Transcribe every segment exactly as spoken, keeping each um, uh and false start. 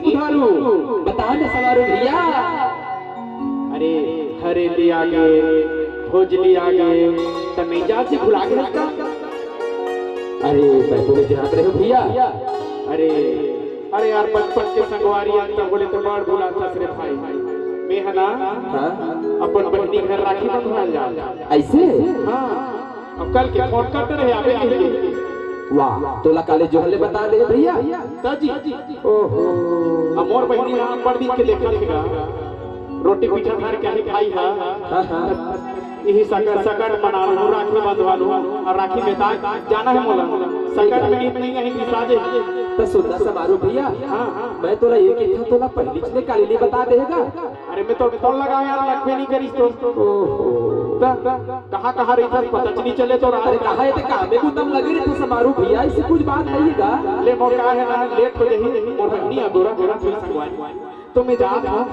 बुधारू, बता ना समारू भैया। अरे, हरेली आगे, होजली आगे, त नइ जात जी, भुला गे हस का? अरे, मैं तो नइ जानत रहेंव भैया। अरे, अरे यार, बचपन के संगवारी अंत बोले तो बड़ भुलाथस रे भाई। मैं ह ना, हाँ? अपन बहिनी घर राखी बंधवाय ल जात हँव। अइसे? हाँ, अब कल के फोन करत रहे, आबे कहिके। वाह, तोला काले जोहर ले बता दे भैया। त जी। ओहो। अब मोर बहिनी ह बड़ दिन के देखत हे गा। रोटी पीठा धर के आही भाई ह। हाँ, हाँ। इही सकट, सकट मना लूँ, राखी बंधवा लूँ, अउ राखी में त जाना हे मोला। सकट में नींद नइ आही, बिसा जाही। त सुन ना समारू भैया, हाँ, हाँ। मैं तोला ये कहिथँव, तोला पहिलीच ले काले नइ बता दे हे गा। अरे मैं तो फोन लगावँव यार, लगबे नइ करिस तो। ओहो। त कहाँ, कहाँ रहिथस, पता नइ चले तोर। अरे कहाँ हे, ते कामे बुता म लगे रहिथस समारू भैया, अइसे कुछ बात नइ हे गा। ले मोर का हे ना, लेट हो जाही, मोर बहिनी अगोरा गोरा थोड़ी संगवारी। त मैं जात हँव,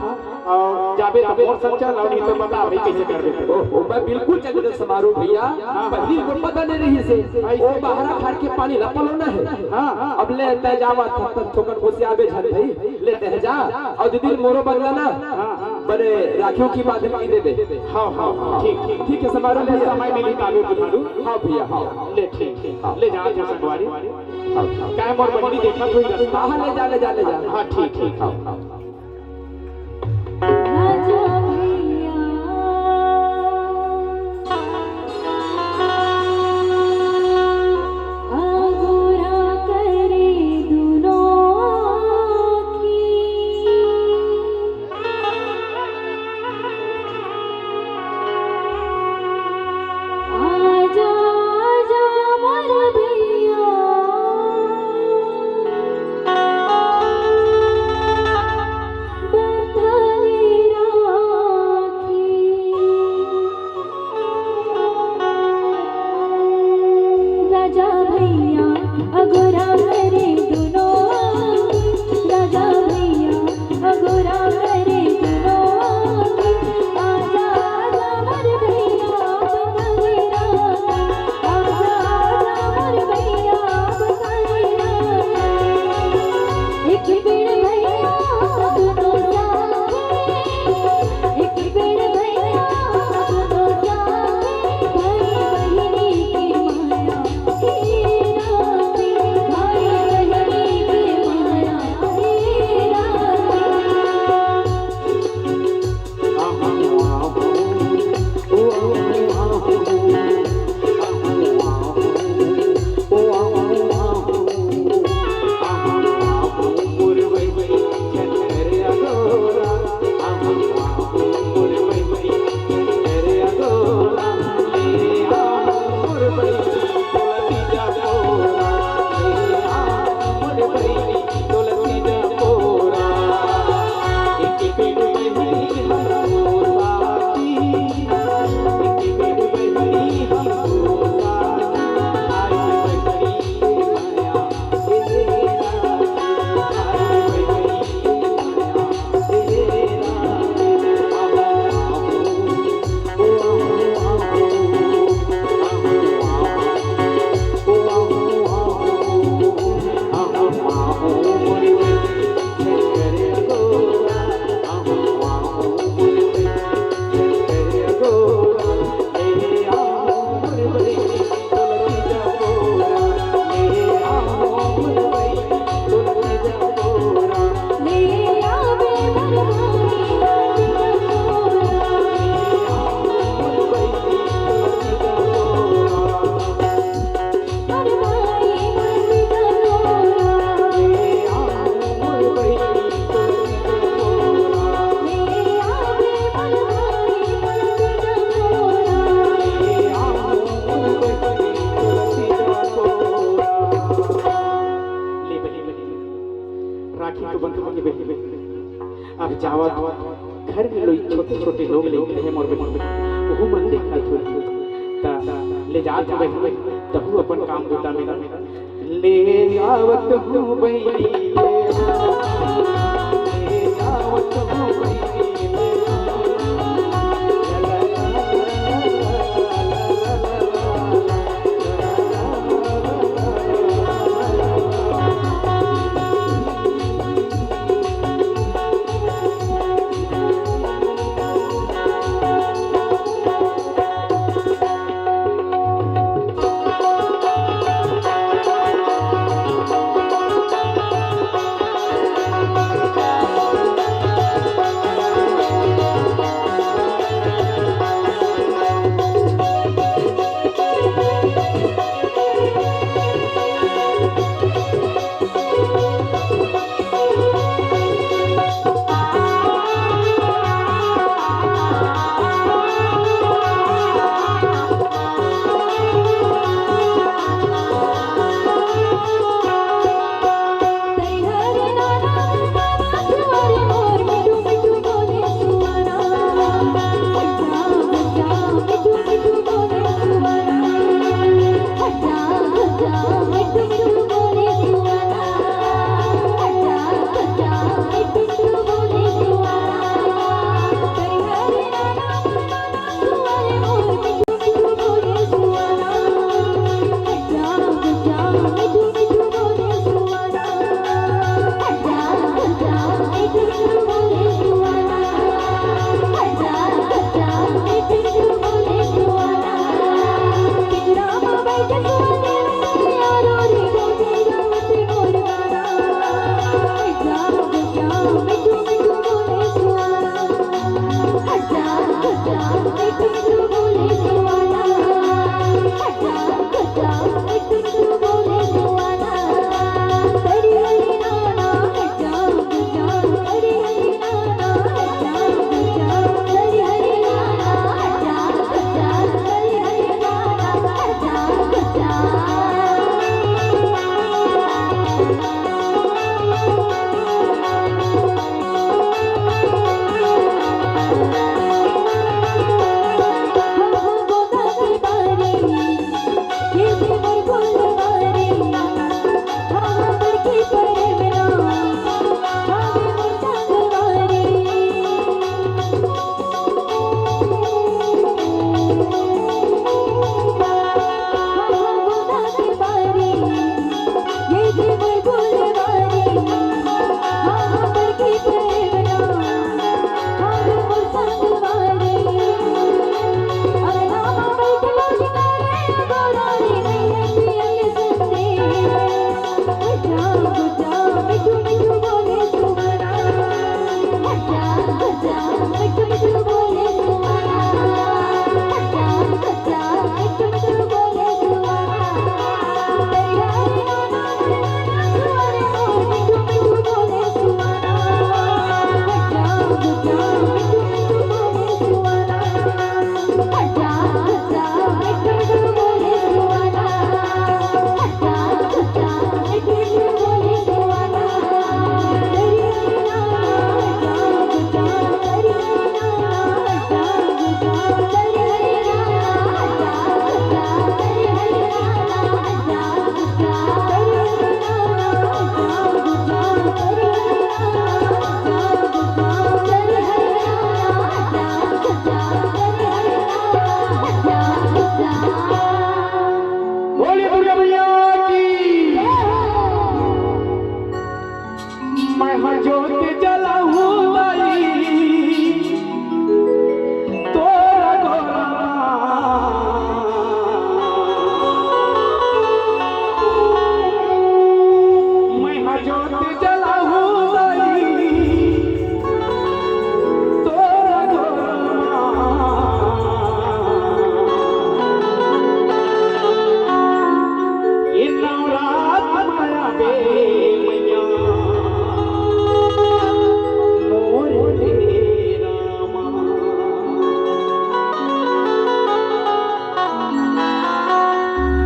अउ जाबे त मोर संग चल, अउ नइ त बता भाई कइसे करबे। ओहो, मैं बिल्कुल चल देथँव समारू भैया, हाँ, हाँ। पहिली मोर पता नइ रहिस हे। अइसे ओ बाहरा खार के पानी ला पलोना हे। हाँ, हाँ। अब ले तैं जावत हस, त थोकन गोसियाबे झन भाई। ले तैं जा, अउ दीदी मोरो बदला ना, हाँ, हाँ। बने राखी उखी बांध के देबे। हाँ, हाँ, हाँ, ठीक, ठीक। ठीक हे, समारू भैया। समय मिली ताबे बुधारू। हाँ भैया, हाँ। ले, ठीक, ठीक। हाँ। ले जा, जा संगवारी। हाँ, हाँ। काय मोर बहिनी देखत होही रस्ता? हाँ, हाँ, ले जा, ले जा, ले जा। हाँ, ठीक, ठीक। हाँ, हाँ। राजा भैया, अगोरा करे दुनो आँखी। आजा, आजा मोर भैया, बंधले राखी। राजा भैया, अगोरा करे दुनो आँखी। राजा भैया, अगोरा करे दुनो आँखी। आजा, आजा मोर भैया, बंधले राखी। आजा, आजा मोर भैया, बंधले राखी। एक बेर भैया दुनो साथे, एक बेर भैया दुनो साथे, भाई बहिनी के माया हे राखी, भाई बहिनी के माया हे राखी। ले बहिनी, राखी तो बंधवा के बहिनी, अब जावत घर में लोग, छोटे-छोटे लोग लइका हे मोर बहिनी, ओहू मन देखत होही। त ले जात हँव बहिनी, तहूँ अपन काम बूता में ना। ले आवत हँव बहिनी, ले आवत हँव बहिनी, ले बोलिए दुर्गा मैया की। मैं हा जोत जलाहूं दाई तोरा गोरा। मैं हा जोत जलाहूं दाई तोरा गोरा। ये नवरात माया बे मैया मोर डेरा मा।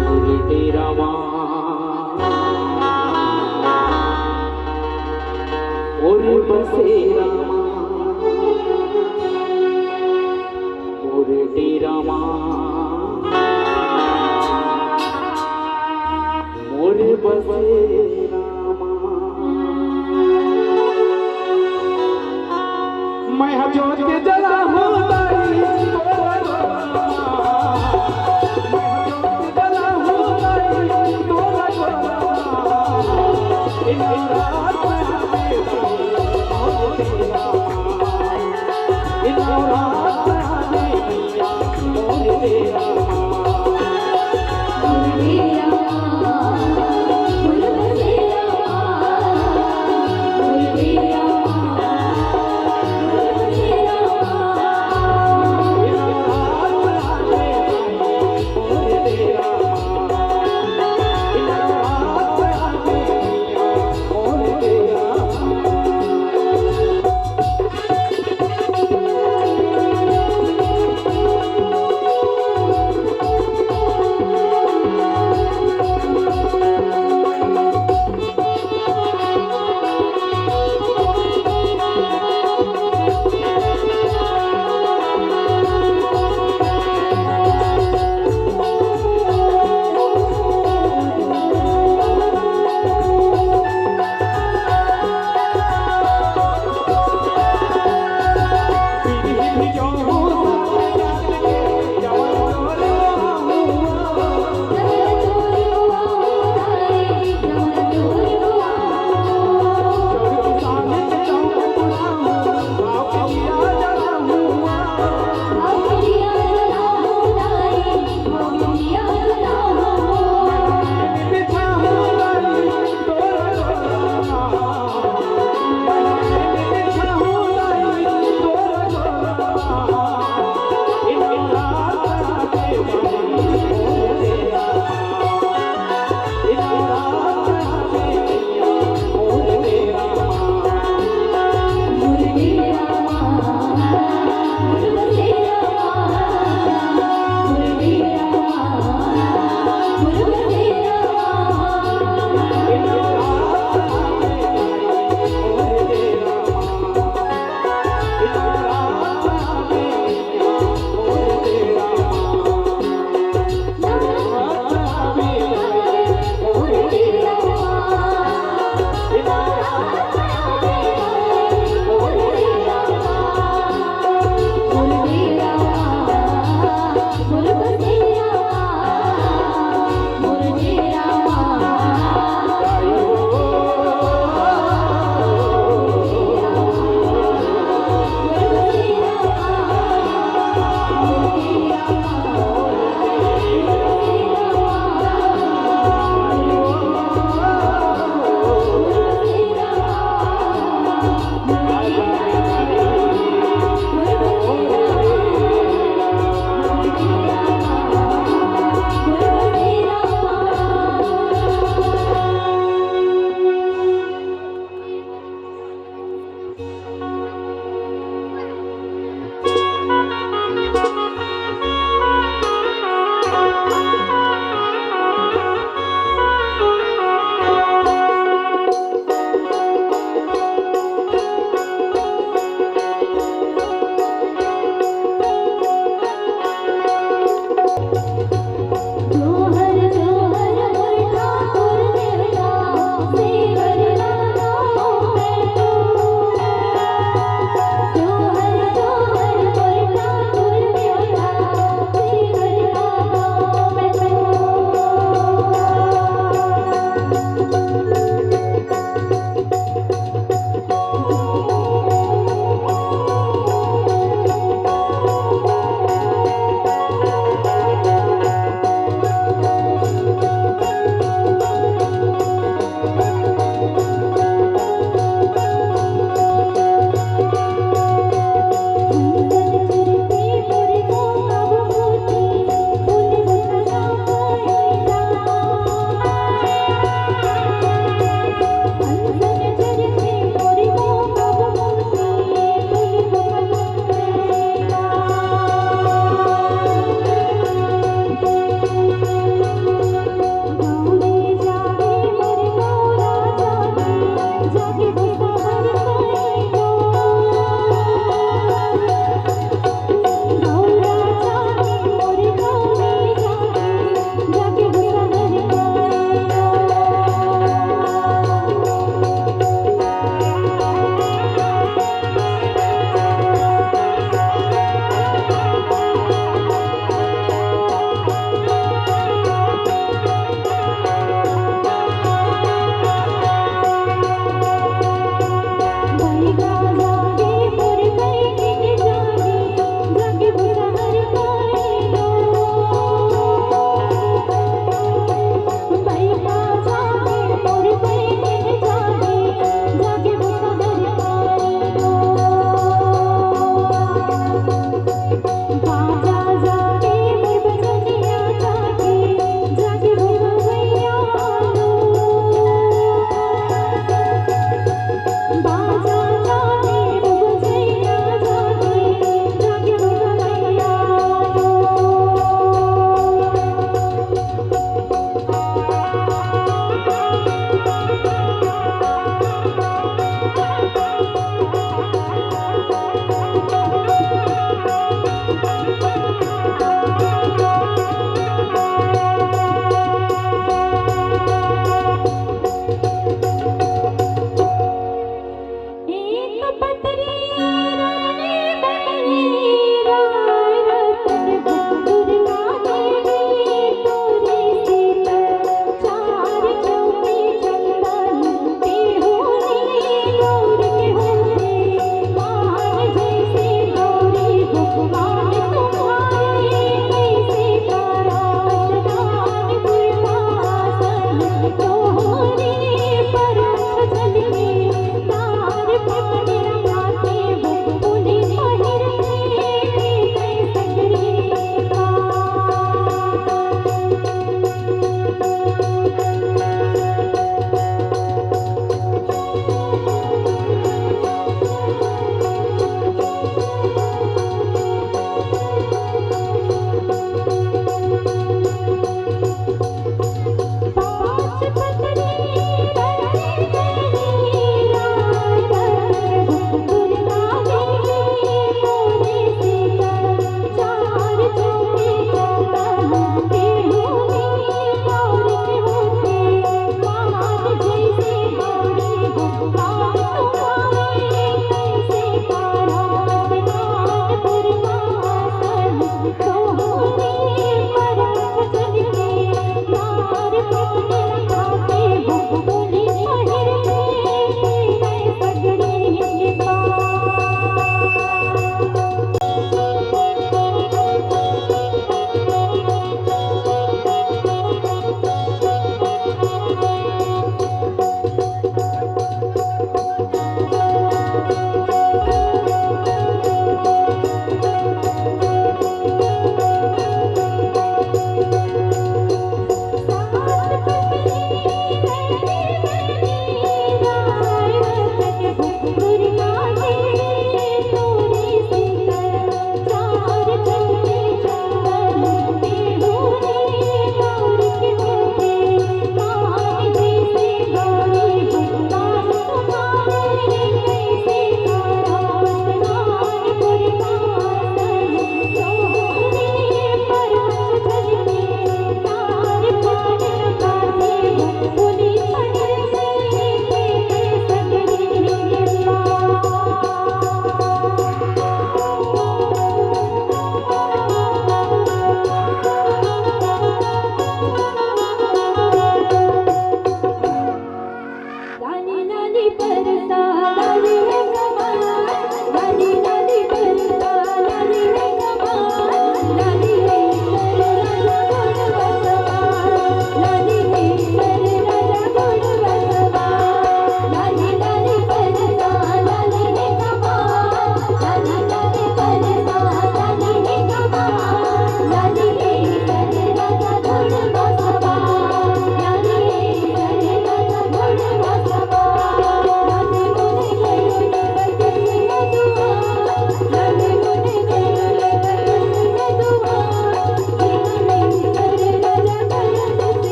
मोर डेरा मा। मोर बसेरा मा। मोर डेरा मा। मोर बसेरा मा। मैं हा जोत जलाहूं दाई तोरा गोरा। मैं हा जोत जलाहूं दाई तोरा गोरा। ए नवरात में आवे दाई मोर डेरा मा। ए नवरात में आवे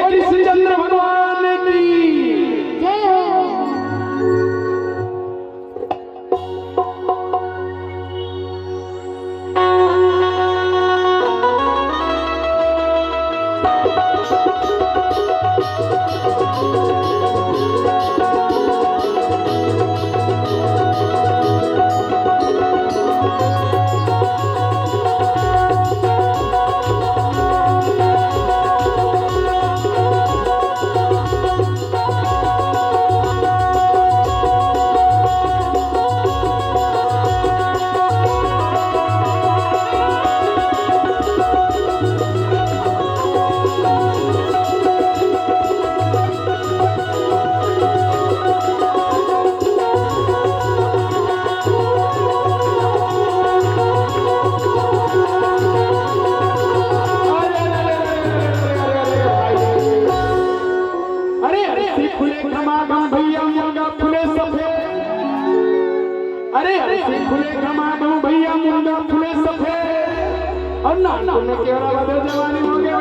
हरिश्चंद्र भगवान की। जय हो। अरे, अरे, अरे, फूले घमा घम भैया, मुनगा फूले सफेद। अरे, अरे, अरे, फूले घमा घम भैया, मुनगा फूले सफेद। और ना, ना, ना, केवड़ा बदल जवानी हो गया।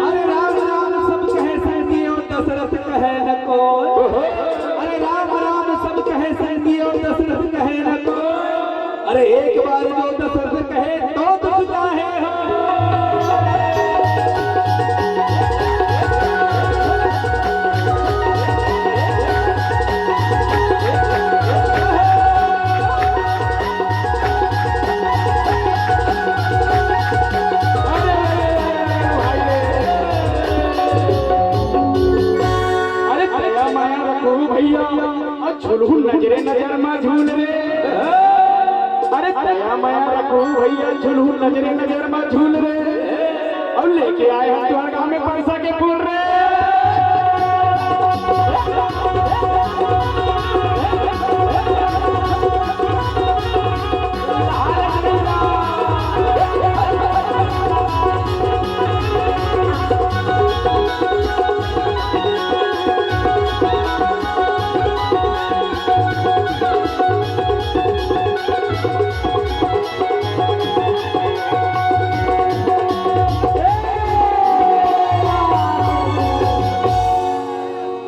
अरे राम राम सब कहे संगी और दशरथ कहे न कोई। अरे राम राम सब कहे संगी और दशरथ कहे न कोई। अरे एक बार जो दशरथ कहे तो दुख काहे हो। अरे दया माया रखो भैया, और झुलहू नजरे नजर मा झूल रे। अरे दया माया रखो भैया, झुलहू नजरे नजर मा झूल रे। और लेके आए हम तुहर गाँव में परसा के फूल रे।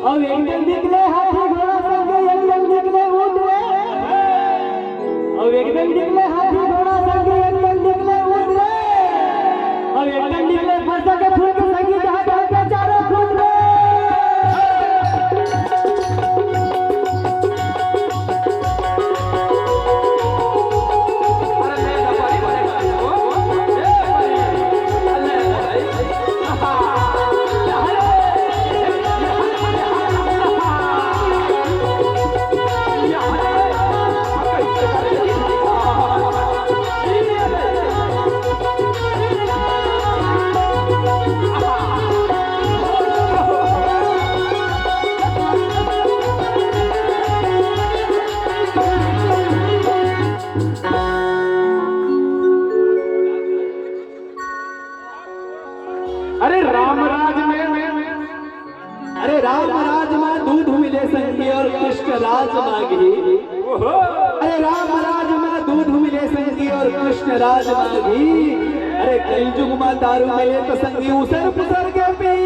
अब एक दिन निकले हाथी घोड़ा संग, एक दिन निकले ऊंट रे। अब एक दिन निकले हाथी घोड़ा संग, एक दिन निकले ऊंट रे। अब एक दिन निकले फरसा के फूल के संगी, जहाँ जहाँ के चारों खूब रे। अरे राम राज में, अरे राम राज में दूध मिले संगी और कृष्ण राज मा घी। अरे राम राज में दूध मिले संगी और कृष्ण राज मा घी। अरे कलयुग मा दारू मिले तो संगी उसर पुसर के पी।